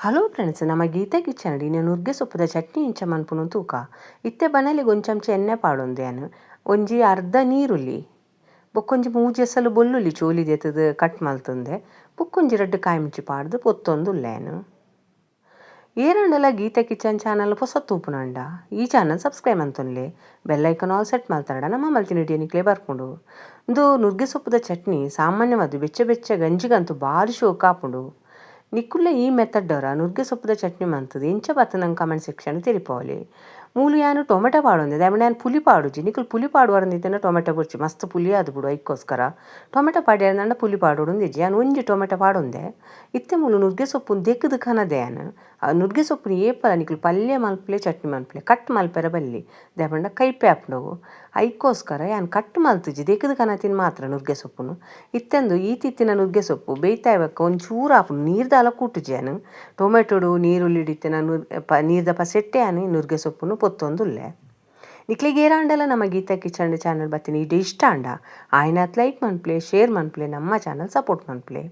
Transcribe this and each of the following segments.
Hello friends, ನಮ್ಮ Gita kitchen ಇನಿ ನುಗ್ಗೆ ಸೊಪ್ಪುದ ಚಟ್ನಿ ಇಂಚ ಮನ್ಪುನು ತೂಕ. ಇತ್ತೆ ಬನಲಿಗೆ ಒಂಜಿ ಚಮಚ ಎಣ್ಣೆ ಪಾಡೊಂದು ಒಂಜಿ ಅರ್ಧ ನೀರುಳ್ಳಿ ಬೊಕ್ಕೊಂಜಿ ಮೂಜಿ ಎಸಲು ಬೊಲ್ಲುಲಿ ಚೋಲಿ ದೆತ್ತದು ಕಟ್ ಮಲ್ತುಂದೆ ಬೊಕ್ಕೊಂಜಿ ರಡ್ಡ್ ಕಾಯಿ ಮುಂಚಿ ಪಾಡ್ದು ಪೊತ್ತೊಂದುಲ್ಲೇನು. ಏರಂಡಲ ಗೀತಾ ಕಿಚನ್ ಚಾನಲ್ ಪೊಸ ತೂಪುನಂಡ ಈ ಚಾನಲ್ ಸಬ್ಸ್ಕ್ರೈಬ್ ಮಂತೊನ್ಲೆ, bell icon all set ಮಲ್ತರಡ ನಮ್ಮ ಮಲ್ತಿನ ವಿಡಿಯೋ ನಿಕ್ಲೆ ಬರ್ಪುಂಡು. ಇಂದು ನುಗ್ಗೆ ಸೊಪ್ಪುದ ಚಟ್ನಿ ಸಾಮಾನ್ಯವಾದ ಬೆಚ್ಚ ಬೆಚ್ಚ ಗಂಜಿಗಂತೂ ಬಾರಿ ಶೋಕ್ ಆಪುಂಡು. ನಿಕ್ಕುಲ್ಲ ಈ ಮೆಥಡ್ ಅವರ ನುಗ್ಗೆ ಸೊಪ್ಪುದ ಚಟ್ನಿ ಮಂತದು ಎಂಚ ಬತ್ತ ನಂಗೆ ಕಮೆಂಟ್ ಸೆಕ್ಷನ್ ತೆರಿಪಾವಲಿ. ಮೂಲು ಯಾನು ಟೊಮೆಟೊ ಪಾಡೊಂದೆ, ದಾಯೆ ಯಾನ್ ಪುಲಿ ಪಾಡುಜಿ. ನಿಕುಲು ಪುಲಿ ಪಾಡುವರಂದಿತ್ತಂಡ ಟೊಮೆಟೊ ಬೊರ್ಚಿ, ಮಸ್ತ್ ಪುಲಿ ಆದ್ ಬಿಡು. ಐಕ್ಕೋಸ್ಕರ ಟೊಮೆಟೊ ಪಾಡ್ಯಾರಂಡ ಪುಲಿ ಪಾಡೊಡುಂದಿಜ್ಜಿ. ಯಾನ್ ಒಂಜಿ ಟೊಮೆಟೊ ಪಾಡೊಂದೆ. ಇತ್ತೆ ಮೂಲು ನುಗ್ಗೆ ಸೊಪ್ಪುನು ದೆಕ್ಕುದು ಕನದೆ ಯಾನ್. ಆ ನುಗ್ಗೆ ಸೊಪ್ಪುನು ಏಪಲ ನಿಕುಲು ಪಲ್ಯ ಮಲ್ಪಲೆ ಚಟ್ನಿ ಮಲ್ಪಲೆ ಕಟ್ ಮಲ್ಪೆರೆ ಬಲ್ಲಿ, ದಾಯೆ ಪಂಡ ಕೈಪೆ ಆಪುಂಡು. ಐಕ್ಕೋಸ್ಕರ ಯಾನ್ ಕಟ್ ಮಲ್ತುಜಿ, ದೆಕ್ಕುದು ಕನತಿನ ಮಾತ್ರ ನುಗ್ಗೆ ಸೊಪ್ಪುನು. ಇತ್ತೆಂದು ಈತಿತ್ತಿನ ನುಗ್ಗೆ ಸೊಪ್ಪು ಬೇಯ್ತಾ ಬೊಕ್ಕ ಒಂಚೂರು ಆಪುಂಡು, ನೀರು ದಾಲ ಕೂಟುಜಿ. ಯಾನ್ ಟೊಮೆಟೊಡು ನೀರುಳ್ಳಿ ಇತ್ತಿನ ನೀರ್ದ ಪಸೆಟ್ಟೆ ಯಾನ್ ನುಗ್ಗೆ ಸೊಪ್ಪುನು ಪೊತ್ತೊಂದುಲ್ಲೆ. ನಿಕ್ಲೆಗ್ ಏರಾಂಡಲ ನಮ್ಮ ಗೀತಾ ಕಿಚನ್ ಚಾನಲ್ ಬತ್ತಿನ ಇಡೆ ಇಷ್ಟ ಆಂಡ ಆಯ್ನಾತ್ ಲೈಕ್ ಮನ್ಪುಲೆ, ಶೇರ್ ಮನ್ಪುಲೆ, ನಮ್ಮ ಚಾನಲ್ ಸಪೋರ್ಟ್ ಮನ್ಪುಲೆ.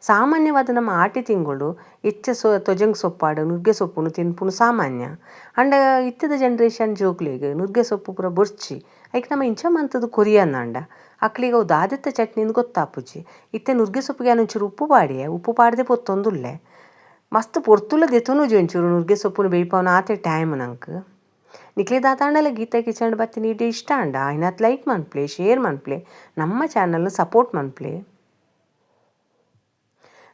ಸಾಮಾನ್ಯವಾದ ನಮ್ಮ ಆಟಿ ತಿಂಗಳು ಹೆಚ್ಚ ತೊಜಂಗ್ ಸೊಪ್ಪಾಡು ನುಗ್ಗೆ ಸೊಪ್ಪುನು ತಿನ್ಪುನು ಸಾಮಾನ್ಯ. ಅಂಡ ಇತ್ತದ ಜನ್ರೇಷನ್ ಜೋಕ್ಲೆಗ್ ನುಗ್ಗೆ ಸೊಪ್ಪು ಪೂರ ಬೊರ್ಚಿ. ಐಕ್ ನಮ್ಮ ಇಂಚ ಮಂತದು ಕೊರಿಯಂದಾಂಡ ಅಕ್ಲೆಗ್ ಅವು ದಾದೆತ್ತ ಚಟ್ನಿಂದ್ ಗೊತ್ತಾಪುಜಿ. ಇತ್ತೆ ನುಗ್ಗೆ ಸೊಪ್ಪುಗೆ ಯಾನ್ ಒಂಚೂರು ಉಪ್ಪು ಪಾಡಿಯೆ, ಉಪ್ಪು ಪಾಡದೆ ಪೊತ್ತೊಂದುಲ್ಲೆ. ಮಸ್ತ್ ಪೊರ್ತುಲ ದೆತೊನುಜಿ ಒಂಚೂರು ನುಗ್ಗೆ ಸೊಪ್ಪುನು ಬೇಯ್ಪಾವುನ ಆತೆ ಟೈಮ್ ನಂಕ್. ನಿಕ್ಲೆ ದಾತಾಂಡಲ ಗೀತಾ ಕಿಚನ್ ಬತ್ತಿನ ಇಡೆ ಇಷ್ಟ ಆಂಡ ಆಯ್ನಾತ್ ಲೈಕ್ ಮನ್ಪುಲೆ, ಶೇರ್ ಮನ್ಪುಲೆ, ನಮ್ಮ ಚಾನಲ್ನ ಸಪೋರ್ಟ್ ಮನ್ಪುಲೆ.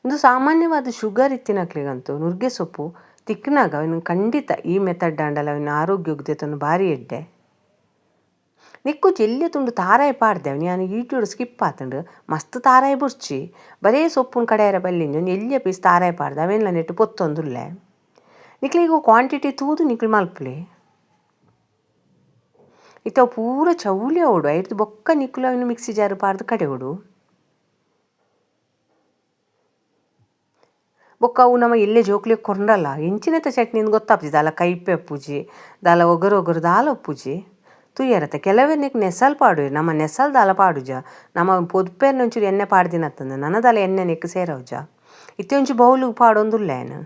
ಇಂದು ಸಾಮಾನ್ಯವಾದ ಶುಗರ್ ಇತ್ತಿನಕ್ಲೆಗಂತೂ ನುಗ್ಗೆ ಸೊಪ್ಪು ತಿಕ್ನಾಗ ಅವನು ಖಂಡಿತ ಈ ಮೆಥಡ್ ಆಂಡಲ ಅವನ ಆರೋಗ್ಯಕ್ಕೆ ದೆತೊನು ಬಾರಿ ಎಡ್ಡೆ. ನಿಕ್ಕು ಜೆಲ್ಯ ತುಂಡು ತಾರಾಯಿ ಪಾಡ್ದೆ ಅವನು ಯಾನ್ ಯೂಟ್ಯೂಬ್ ಸ್ಕಿಪ್ ಆತುಂಡು. ಮಸ್ತ್ ತಾರಾಯಿ ಬೊರ್ಚಿ, ಬರೇ ಸೊಪ್ಪುನು ಕಡೆಯರ ಬಲ್ಲಿಂಜಿ ಒಂಜಿ ಎಲ್ಯ ಪೀಸ್ ತಾರಾಯಿ ಪಾಡ್ದೆ ಅವೆನ್ಲ ನೆಟ್ಟು ಪೊತ್ತೊಂದುಲ್ಲೆ. ನಿಕ್ಲೆಗ್ ಕ್ವಾಂಟಿಟಿ ತೂದು ನಿಕ್ಲು ಮಲ್ಪುಲೆ. ಇತ್ತೆ ಅವು ಪೂರ ಚೌಲಿ ಆವೊಡು, ಐರ್ದ್ ಬೊಕ್ಕ ನಿಕುಲು ಅವೆನ್ ಮಿಕ್ಸಿ ಜಾರ್ ಪಾಡ್ದು ಕಡೆವೊಡು. ಬೊಕ್ಕ ಅವು ನಮ ಎಲ್ಲೆ ಜೋಕ್ಲೆಗ್ ಕೊರ್ಂಡಲ ಎಂಚಿನತ ಚಟ್ನಿಂದ್ ಗೊತ್ತಾಪುಜಿ, ದಾಲ ಕೈಪೆ ಉಪ್ಪುಜಿ, ದಾಲ ಒಗರು ಒಗರು ದಾಲ ಉಪ್ಪುಜಿ. ತೂಯರತ ಕೆಲವೆರ್ನೆಕ್ ನೆಸಲ್ ಪಾಡುವೆರ್, ನಮ ನೆಸಲ್ ದಾಲ ಪಾಡುಜ. ನಮ ಪೊದ್ಪೆರ್ನ ಒಂಚೂರು ಎಣ್ಣೆ ಪಾಡ್ದಿನತ್ತಂದ ನನ ದಾಲ ಎಣ್ಣೆ ನೆಕ್ಕ್ ಸೇರವುಜ. ಇತ್ತೆ ಒಂಜಿ ಬೌಲುಗು ಪಾಡೊಂದುಲ್ಲೆ ಯಾನ್.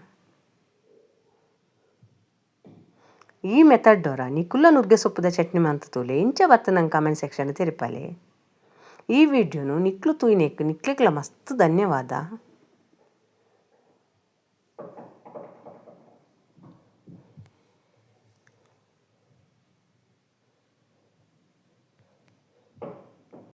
ಈ ಮೆಥಡ್ ಅವರ ನಿಕುಲ್ಲ ನುಗ್ಗೆ ಸೊಪ್ಪುದ ಚಟ್ನಿ ಮಂತ್ ತೂಲೆ ಇಂಚ ಬತ್ತ ನಂಗೆ ಕಮೆಂಟ್ ಸೆಕ್ಷನ್ ತೆರಿಪಾಲೆ. ಈ ವಿಡಿಯೋನು ನಿಕ್ಲು ತೂಯಿನೆಕ್ ನಿಕ್ಲೆಗ್ಲ ಮಸ್ತ್ ಧನ್ಯವಾದ.